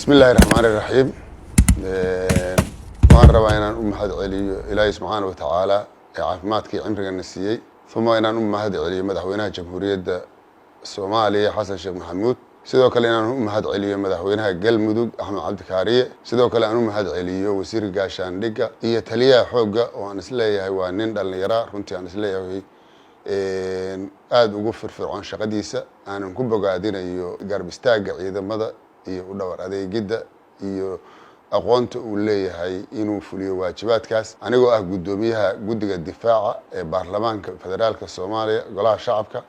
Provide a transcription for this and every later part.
Bismi illaahi raxmaani raxiim. Waxaan rabaa inaan u mahad celiyo Ilaahay subxaana wa tacaala ee caafimaadkii cimrigana siiyey, uma inaan u mahad celiyo Madaxweynaha Jamhuuriyadda Soomaaliya, Xasan Sheekh Maxamuud. Sidoo kale inaan u mahad celiyo Madaxweynaha Galmudug, Axmed Cabdikaariye. Sidoo kale aan u mahad celiyo Wasiirka Gaashaandhigga iyo Taliyaha Xoogga, oo aan isleeyahay waa nin dhallinyara, runtii aan isleeyahay aada ugu firfircoon shaqadiisa, aanan ku bogaadinayo garab istaagga ciidamada iyo u dhowr adeegidda iyo aqoonta uu leeyahay inuu fuliyo waajibaadkaas. Anigoo ah guddoomiyaha guddiga difaaca ee Baarlamaanka Federaalka Soomaaliya, Golaha Shacabka,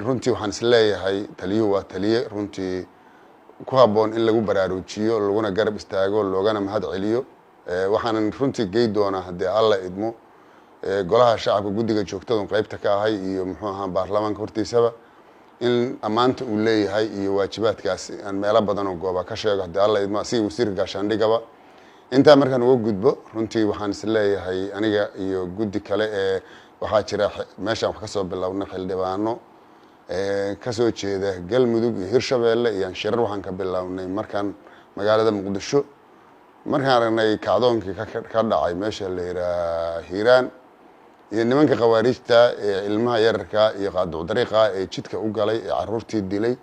runtii waxaan isleeyahay taliyuhu waa taliye runtii ku habboon in lagu baraarujiyo, laguna garab istaago, loogana mahad celiyo. Waxaanan runtii gey doonaa, haddii Alla idmo, Golaha Shacabka, guddiga joogtadun qeybta ka ahay, iyo muxuu ahaa baarlamaanka hortiisaba, in ammaanta uu leeyahay iyo waajibaadkaas aan meelo badan oo gooba ka sheego, haddii Alla idmo, asiga Wasiirka Gaashaandhigaba. Intaa markaan uga gudbo, runtii waxaan is leeyahay aniga iyo guddi kale ee waxaa jira meeshaan wax kasoo bilowna, xildhibaano kasoo jeeda Galmudug iyo Hirshabeelle iyo shirar waxaan ka bilownay markaan magaalada Muqdisho, markaan aragnay kacdoonkii ka dhacay meesha la yidhaha Hiiraan iyo nimanka Khawaariijta ee ilmaha yararka iyo qaaduc dariiqa ee jidka u galay, ee caruurtii dilay,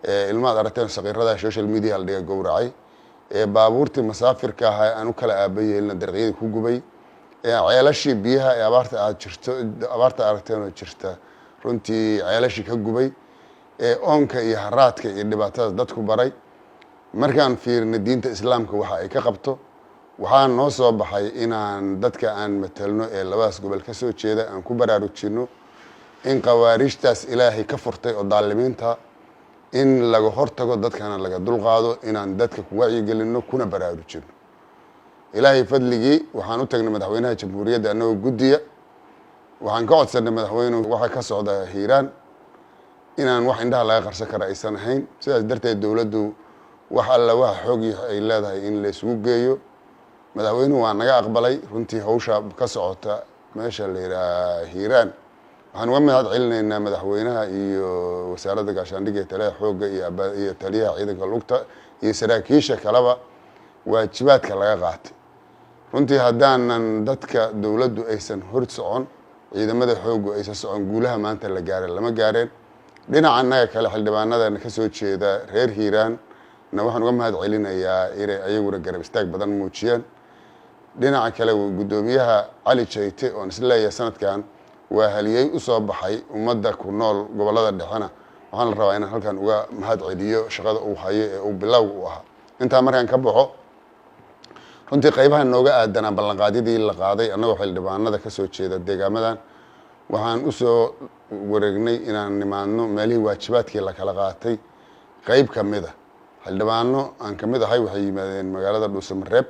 ee ilmahaad aragteen saqiirada social media la dhiga gowracay, ee baabuurtii masaafirka ahaa aan u kala aaba yeelina dariiqyadii ku gubay, ee ceelashii biyaha ee abaarta aad jirto, abaarta aragteen oo jirta, runtii ceelashii ka gubay, ee oonka iyo haraadka iyo dhibaatada dadku baray. Markaan fiirnay diinta Islaamka waxa ay ka qabto, waxaa noo soo baxay inaan dadka aan matelno ee labadaas gobol ka soo jeeda aan ku baraarujino in Khawaarijtaas Ilaahay ka furtay oo daalimiinta in laga hortago, dadkana laga dulqaado, inaan dadka ku wacyigelino kuna baraarujino. Ilaahay fadligii, waxaan u tagnay Madaxweynaha Jamhuuriyadda annagoo guddiya. Waxaan ka codsanay madaxweynuhu waxa ka socda Hiiraan inaan wax indhaha laga qarsan kara aysan ahayn. Sidaas darteed dowladdu wax alla waxa xoogii ay leedahay in la isugu geeyo. Madaxweynuhu waa naga aqbalay. Runtii hawsha ka socota meesha la yidhaha Hiiraan, waxaan uga mahad celinaynaa madaxweynaha iyo Wasaaradda Gaashaandhigga iyo Taliyaha Xoogga iyo taliyaha ciidanka lugta iyo saraakiisha kaleba waajibaadka laga qaatay. Runtii haddaanan dadka dowladdu aysan hor socon, ciidamada xooggu aysan socon, guulaha maanta la gaareen lama gaareen. Dhinaca annaga kale, xildhibaanadan ka soo jeeda reer Hiiraan na waxaan uga mahad celinayaa inay ayaguna garab istaag badan muujiyeen. Dhinaca kale, guddoomiyaha Cali Jayte, oon isleeyahay sanadkan waa haliyey usoo baxay ummadda ku nool gobollada dhexena, waxaan la rabaa inaan halkan uga mahad celiyo shaqada uu hayo ee uu bilowga u ahaa. Intaa markaan ka baxo, runtii qaybaha nooga aadanaa ballanqaadyadii la qaaday, annagoo xildhibaanada kasoo jeeda deegaamadan, waxaan usoo wareegnay inaan nimaadno meelihii waajibaadkii la kala qaatay. Qeyb ka mid a xildhibaano aan kamid ahay waxay yimaadeen magaalada Dhuusamareeb.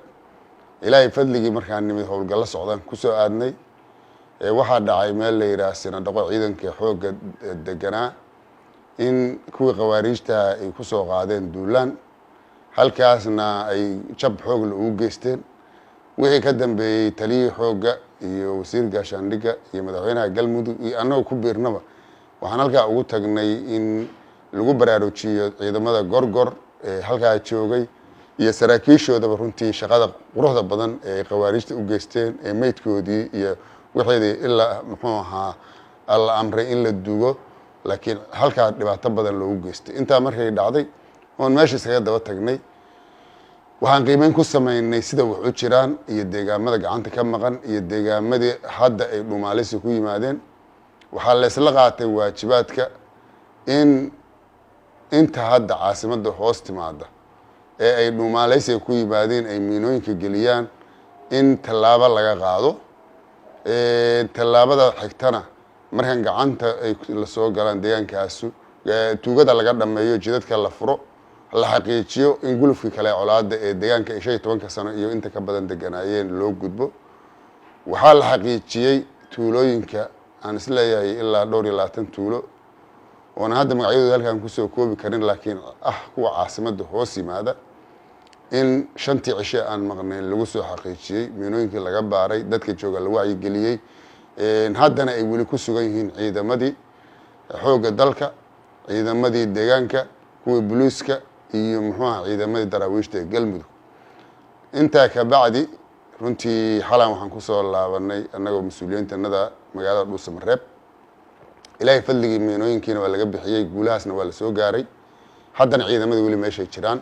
Ilaahay fadligii, markaan nimid howlgallo socdaan kusoo aadnay. Waxaa dhacay meel la yidhaah Sinadhaqo, ciidanka xoogga deganaa in kuwii Khawaariijtaha ay kusoo qaadeen duulaan, halkaasna ay jab xoogla ugu geysteen. Wixii ka dambeeyey, taliyihii xoogga iyo Wasiir Gaashaandhigga iyo Madaxweynaha Galmudug iyo annagoo ku biirnaba, waxaan halkaa ugu tagnay in lagu baraarujiyo ciidamada Gorgor ee halkaa joogay iyo saraakiishoodaba runtii shaqada quruxda badan ee ay Khawaarijta u geysteen, ee meydkoodii iyo wixeedii ilaa muxuu ahaa la amray in la dugo, laakiin halkaa dhibaato badan loogu geystay. Intaa markay dhacday oon meesha iskaga daba tagnay, waxaan qiimeyn ku sameynay sida wax u jiraan iyo deegaamada gacanta ka maqan iyo deegaamadii hadda ay dhumaalisi ku yimaadeen. Waxaa la isla qaatay waajibaadka in inta hadda caasimadda hoos timaada ee ay dhumaalaysiga ku yimaadeen ay miinooyinka geliyaan in tallaabo laga qaado. Tallaabada xigtana, markaan gacanta ay lasoo galaan deegaankaasu, tuugada laga dhameeyo, jidadka la furo, la xaqiijiyo in gulufkii kale colaada ee deegaanka ay 15-ka sano iyo inta ka badan deganaayeen loo gudbo. Waxaa la xaqiijiyey tuulooyinka aan isleeyahay ilaa dhowr iyo labaatan tuulo, oona hadda magacyadooda halkaan kusoo koobi karin, laakiin ah kuwa caasimadda hoos yimaada, in 5-tii cishe aan maqnayn lagu soo xaqiijiyey, miinooyinkii laga baaray, dadka jooga la wacyigeliyey, haddana ay weli ku sugan yihiin ciidamadii xoogga dalka, ciidamadii deegaanka, kuwii boliiska. iyo muxuu aha ciidamadii Daraawiishta ee Galmudug. Intaa ka bacdi, runtii xalan waxaan kusoo laabanay annagoo mas-uuliyiintanada magaalada Dhuusamareeb. Ilaahay fadligii, meenooyinkiina waa laga bixiyey, guulahaasna waa la soo gaaray. Haddana ciidamadii weli meeshay jiraan.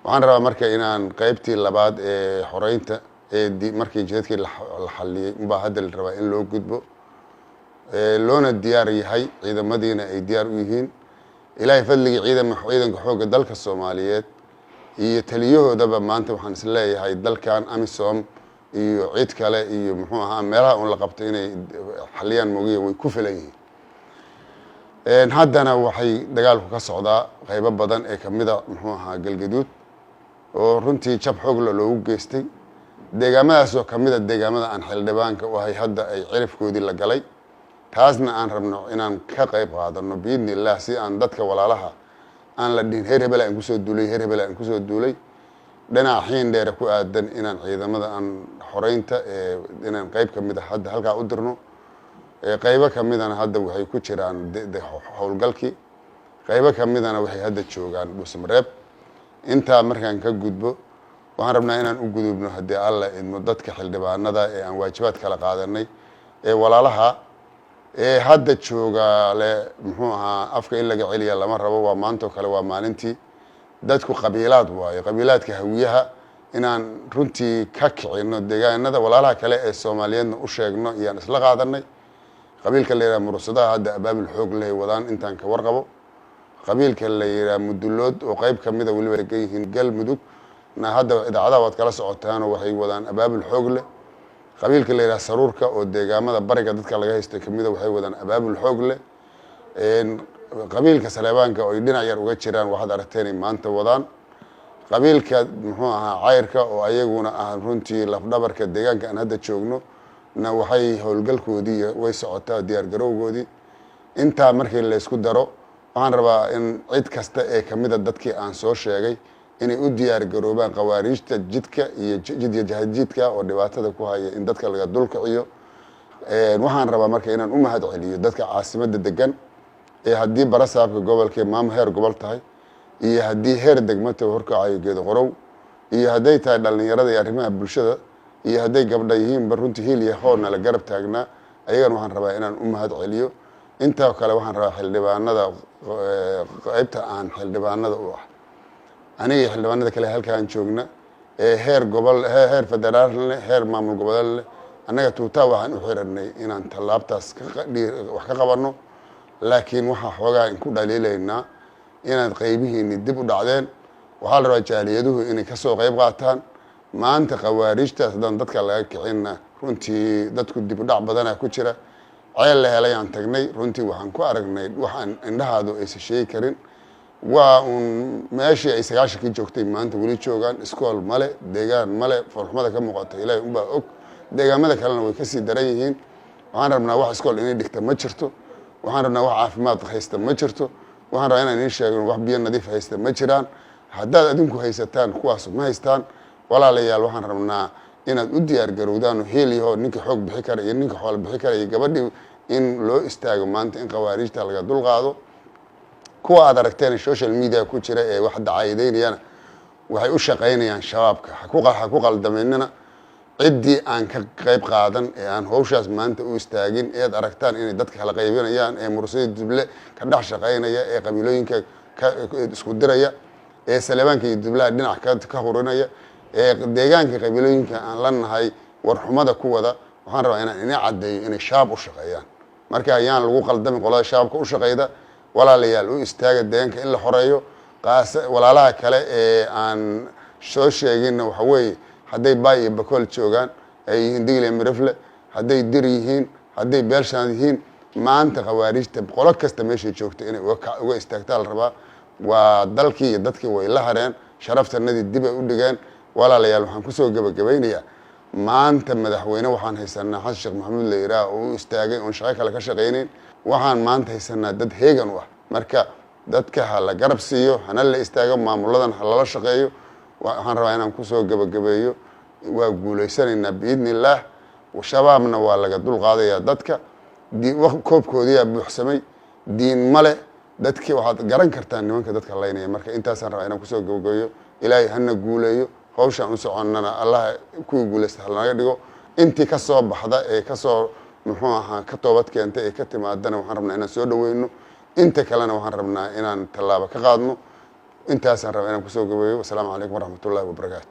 Waxaan rabaa marka inaan qeybtii labaad ee xoreynta ee markii jidadkii la xaliyey unbaa hadda la rabaa in loo gudbo, loona diyaar yahay, ciidamadiina ay diyaar u yihiin. Ilaahay fadligii, ciidanka xoogga dalka Soomaaliyeed iyo taliyahoodaba maanta waxaan is leeyahay dalkan AMISOM iyo cid kale iyo muxuu ahaa meelaha un la qabto inay xaliyaan moogiya, way ku filan yihiin. Haddana waxay dagaalku ka socdaa qeybo badan ee kamida muxuu ahaa Galgaduud, oo runtii jab xoogla loogu geystay deegaamadaasoo kamida deegaamada aan xildhibaanka u ahay. Hadda ay cirifkoodii la galay, taasna aan rabno inaan ka qeyb qaadano biidni Illah, si aan dadka walaalaha aan la dhihin heer hebel aan kusoo duulay, heer hebel aan kusoo duulay. Dhinaca Xiin Dheere ku aadan inaan ciidamada aan xoreynta inaan qeyb kamid a hadda halkaa u dirno. Qeybo kamidana hadda waxay ku jiraan howlgalkii, qeybo kamidana waxay hadda joogaan Dhuusamareeb. Intaa markaan ka gudbo, waxaan rabnaa inaan u gudubno, haddii Alla idmo, dadka xildhibaanada ee aan waajibaad kala qaadanay ee walaalaha ee hadda jooga le muxuu ahaa afka in laga celiya lama rabo. Waa maantoo kale, waa maalintii dadku qabiilaad waayo, qabiilaadka Hawiyaha inaan runtii ka kicino deegaanada, walaalaha kale ee Soomaaliyeedna u sheegno iyaan isla qaadanay. Qabiilka la yidhaha Murursadaha hadda abaabul xoog lehay wadaan intaan ka warqabo. Qabiilka la yidhaha Mudulood, oo qeyb kamida weliba degan yihiin Galmudug na, hadda idaacadaha waad kala socotaanoo waxay wadaan abaabul xoog leh. Qabiilka la yidhaha Saruurka, oo deegaamada bariga dadka laga haysto kamida, waxay wadaan abaabul xoog leh. Qabiilka Saleebaanka oo ay dhinac yar uga jiraan, waxaad aragteen ay maanta wadaan. Qabiilka muxuu ahaa Cayrka, oo ayaguna ah runtii lafdhabarka deegaanka aan hadda joogno na, waxay howlgalkoodii way socotaa diyaar garowgoodii. Intaa markii laysku daro, waxaan rabaa in cid kasta ee kamida dadkii aan soo sheegay inay u diyaar garoobaan khawaariijta jidka iyo jidya jahadjiidka oo dhibaatada ku haya in dadka laga dulkiciyo. Waxaan rabaa marka inaan u mahad celiyo dadka caasimadda degan ee haddii barasaabka gobolka maamo heer gobol tahay iyo haddii heer degmata horkacayo Geedo Qorow, iyo hadday tahay dhalinyarada iyo arrimaha bulshada, iyo hadday gabdha yihiinba, runtii hiil iyo hoolna la garab taagnaa. Ayagana waxaan rabaa inaan u mahad celiyo. Intaa kale waxaan rabaa xildhibaanada qeybta aan xildhibaanada u ah, aniga iyo xildhibaanada kale halkaan joogna ee heer gobol, heer federaal leh, heer maamul goboleed leh, annaga tuutaa waxaan u xiranay inaan tallaabtaas wax ka qabanno. Laakiin waxaa xoogaa in ku dhaliilaynaa inaad qaybihiini dib u dhacdeen. Waxaa la rabaa jaaliyaduhu inay kasoo qeyb qaataan. Maanta khawaariijtaas haddaan dadka laga kicinna, runtii dadku dib u dhac badanaa ku jira. Ceel La Helayaan tagnay, runtii waxaan ku aragnay waxaan indhahaadu aysan sheegi karin. Waa uun meeshii ay 90-kii joogtay maanta weli joogaan. Iskool male, deegaan male, foolxumada ka muuqata Ilaahay unbaa og. Deegaamada kalena way kasii daran yihiin. Waxaan rabnaa wax iskool inay dhigta ma jirto. Waxaan rabnaa wax caafimaad haysta ma jirto. Waxaan rabaa inaan idiin sheegno wax biyo nadiif haysta ma jiraan. Haddaad adinku haysataan, kuwaas ma haystaan. Walaalayaal, waxaan rabnaa inaad u diyaar garowdaan hiil yaho ninka xoog bixi kara iyo ninka xoolo bixi kara iyo gabadhii in loo istaago maanta in khawaariijta laga dulqaado. Kuwa aad aragteen social media ku jira ee wax dacaayadeynayana waxay u shaqaynayaan Shabaabka. Ha ku qaldaminina. Ciddii aan ka qayb qaadan ee aan hawshaas maanta u istaagin eed aragtaan inay dadka kala qaybinayaan, ee Mursada Duble ka dhex shaqaynaya, ee qabiilooyinka ka isku diraya, ee Saleebaanka iyo Dublaha dhinac ka hurinaya, ee deegaanka qabiilooyinka aan la nahay warxumada ku wada, waxaan rabaa inaan ina caddeeyo inay Shabaab u shaqeeyaan. Marka ayaan lagu qaldamin qolada Shabaabka u shaqeyda. Walaalayaal, u istaaga deegaanka in la xoreeyo. Qaas walaalaha kale ee aan soo sheeginna waxa weeye, hadday Baay iyo Bakool joogaan, ay yihiin Digle Mirifle, hadday Dir yihiin, hadday Beelshaand yihiin, maanta khawaarijta qolo kasta meeshay joogta inay uga istaagtaa la rabaa. Waa dalkii iyo dadkii way la hareen, sharaftanadii dib ay u dhigeen. Walaalayaal, waxaan kusoo gebagabaynayaa, maanta madaxweyne waxaan haysanaa Xasan Sheekh Maxamuud la yidhaah oo u istaagay oon shaqo kale ka shaqaynayn. Waxaan maanta haysanaa dad heegan u ah. Marka dadka ha la garab siiyo, hana la istaago, maamuladan ha lala shaqeeyo. Waxaan rabaa inaan kusoo gebagabeeyo, waa guulaysanaynaa biidni Illaah. Shabaabna waa laga dul qaadayaa dadka. Koobkoodiyaa buuxsamay. Diin male. Dadkii waxaad garan kartaan nimanka dadka laynaya. Marka intaasaan rabaa inaan kusoo gabagabeeyo. Ilaahay hana guuleeyo. Hawshaan u soconnana Allaha kuwii guuleysta halanaga dhigo. Intii ka soo baxda ee kasoo, muxuu ahaa, ka toobad keenta ee ka timaadana, waxaan rabnaa inaan soo dhaweyno. Inta kalena waxaan rabnaa inaan tallaabo ka qaadno. Intaasaan rabaa inaan kusoo gabeeyo. Wasalaamu calaykum waraxmatullahi wabarakaatu.